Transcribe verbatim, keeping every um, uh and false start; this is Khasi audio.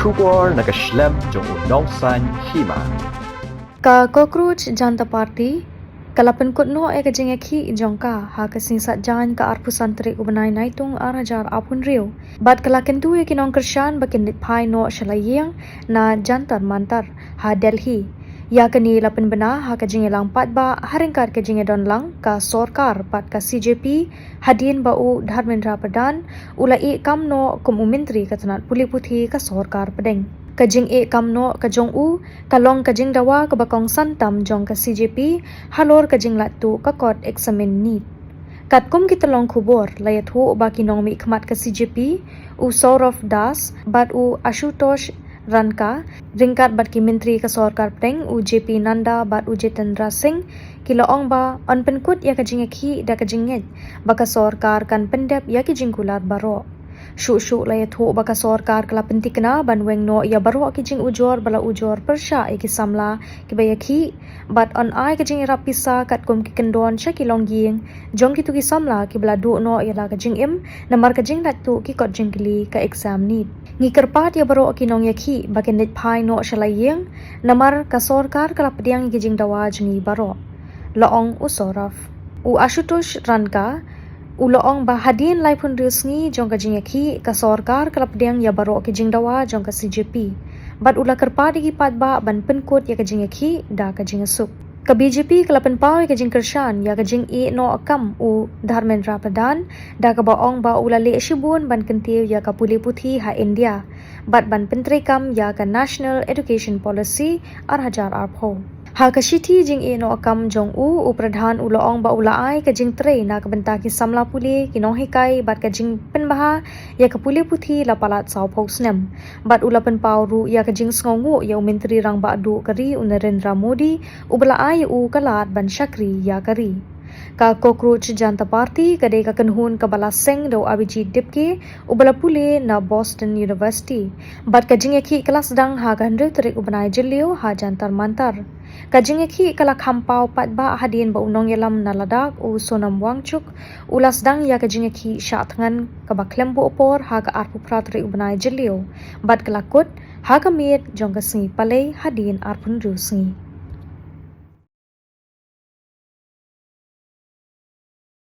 Khubor na ka shlem jong u Nongsaiñ Hima. Ka Cockroach Janta Party ka la pynkut noh ïa ka jingïakhih jong ka ha ka sngi Saitjaiñ ka arphew san tarik u bnai Naitung ar hajar arphew hynriew bad ka la kyntu ïa ki nongkyrshan ba kin leit phai noh sha la ïing na Jantar Mantar ha Delhi. Ïa kane la pynbna ha ka jingïalang paidbah ha ryngkat ka jingïadon lang ka sorkar bad ka C J P hadien ba u Dharmendra Pradhan u la ïeh kam noh kum u myntri ka tnat pule puthi ka sorkar pdeng. Ka jingïeh kam noh ka jong u ka long ka jingdawa kaba kongsan tam jong ka C J P halor ka jinglait tuh ka kot eksamin NEET. Katkum ki tyllong khubor la ïathuh ba ki nongmihkhmat ka C J P, u Saurav Das bad u Ashutosh Ranka, ryngkat bad ki myntri ka sorkar pdeng, u J P Nanda bad u Jitendra Singh, ki la ong ba yn pynkut ïa ka jingïakhih da ka jingngeit ba ka sorkar kan pyndep ïa ki jingkular baroh. Shuh shuh la ïathuh ba ka sorkar ka la pyntikna ban weng noh ïa baroh ki jingujor ba la ujor pyrshah ïa ki samla kiba ïakhih bad yn ai ka jingïarap pisa katkum ki kyndon sha ki longïing jong kito ki samla kiba la duh noh ïa la ka jingim namar ka jinglait tuh ki kot jingkylli ka exam NEET. Ngi kyrpad ïa baroh ki nongïakhih ba kin leit phai noh sha la ïing namar ka sorkar ka la pdiang ïa ki jingdawa jong ngi baroh, la ong u Saurav. U Ashutosh Ranka u la ong ba hadien laiphew hynriew sngi jong ka jingïakhih ka sorkar ka la pdiang ïa baroh ki jingdawa jong ka C J P bad u la kyrpad ïa ki paidbah ban pynkut ïa ka jingïakhih da ka jingïasuk. Ka B J P ka la pynpaw ïa ka jingkyrshan ïa ka jingïeh noh kam u Dharmendra Pradhan da kaba ong ba u la leh shibun ban kyntiew ïa ka pule puthi ha India bad ban pyntreikam ïa ka National Education Policy ar hajar arphew. Ha ka shithi jingïeh noh kam jong u, u Pradhan u la ong ba u la ai ka jingtrei na ka bynta ki samla pule, ki nonghikai bad ka jingpynbha ïa ka pule puthi la palat sawphew snem. Bad u la pynpaw ruh ïa ka jingsngewnguh ïa u Myntri Rangbah Duh ka ri u Narendra Modi uba la ai ïa u ka lad ban shakri ïa ka ri. Ka Cockroach Janta Party ka dei ka kynhun kaba la seng da u Abhijit Dipke uba la pule na Boston University. Bad ka jingïakhih ka la sdang ha ka hynriew tarik u bnai Jylliew ha Jantar Mantar. Ka jingïakhih ka la kham paw paidbah hadien ba u nongïalam na Ladakh u Sonam Wangchuk u la sdang ïa ka jingïakhih shah thngan kaba khlem buh por ha ka arphew phra tarik u bnai Jylliew bad ka la kut ha ka miet jong ka sngi Palei hadien arphew hynriew sngi.